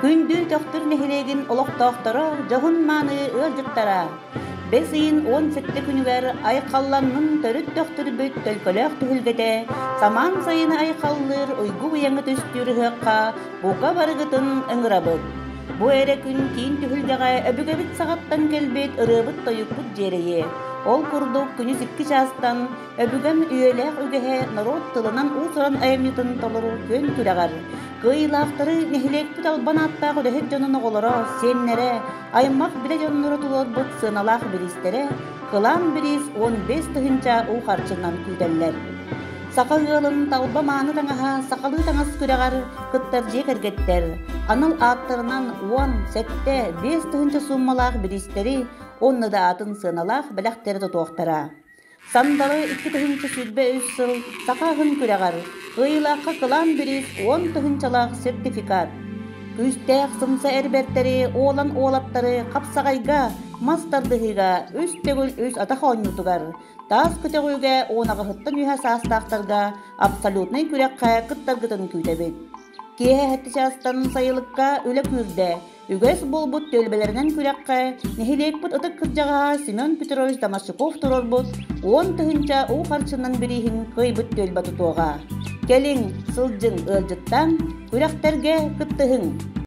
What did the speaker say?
Күндү Төхтүр нэһилиэгин олохтоохторо, дьоһун-мааны ыалдьыттара! Бэс ыйын 17 күнүгэр айхалланнын төрүт төхтүрбүт төлкөлөөх түһүлгэтэ самаан сайыны айхаллыыр уйгу быйаҥы түстүүр ыһыахха бука барыгытын ыҥырабыт. Бу эрэ күн киин түһүлгэҕэ өбүгэбит саҕаттан кэлбит ырыабыт-тойукпут дьиэрэйи, ол курдук күнүс икки чаастан өбүгэм үйэлээх үгэһэ норуот тылынан уус-уран айымньытын толору күөн күрэҕэр Кыайыылаахтары нэһилиэкпит албан ааттаах үлэһит дьонун оҕолоро, сиэннэрэ, аймах билэ дьонноро туруорбут сыаналаах бириистэрэ кылаан бириис 15 тыһыынча уу харчынан күүтэллэр. Саха ыалын талба мааны таҥаһа сахалыы таҥас күрэҕэр кыттар дьиэ кэргэттэр анал ааттарынан 10, 7, 5 тыһыынча сууммалаах бириистэри уонна да атын сыаналаах бэлэхтэри тутуохтара. Сандалы 2023 сыл саха аһын күрэҕэр кыайыылаахха кылаан бириис 10 тыһыынчалаах сертификат. Күүстээх сымса эр бэртэри, уолан уолаттары хапсаҕайга, мас тардыһыыга үс төгүл үс атах оонньуутугар, таас көтөҕүүгэ 18-ттан үөһэ саастаахтарга абсолютнай күрэххэ кыттаргытын күүтэбит. Киэһэ сэттэ чаастан сайылыкка үлэ күүрдэ, Үгэс буолбут түөлбэлэринэн күрэххэ нэһилиэкпит ытык кырдьаҕаһа Семен Петрович Домашуков туруорбут 10 тыһыынча уу харчынан бирииһин кыайбыт түөлбэ тутуоҕа. Кэлиҥ, сылдьыҥ, ыалдьыттааҥ, күрэхтэргэ кыттыһыҥ!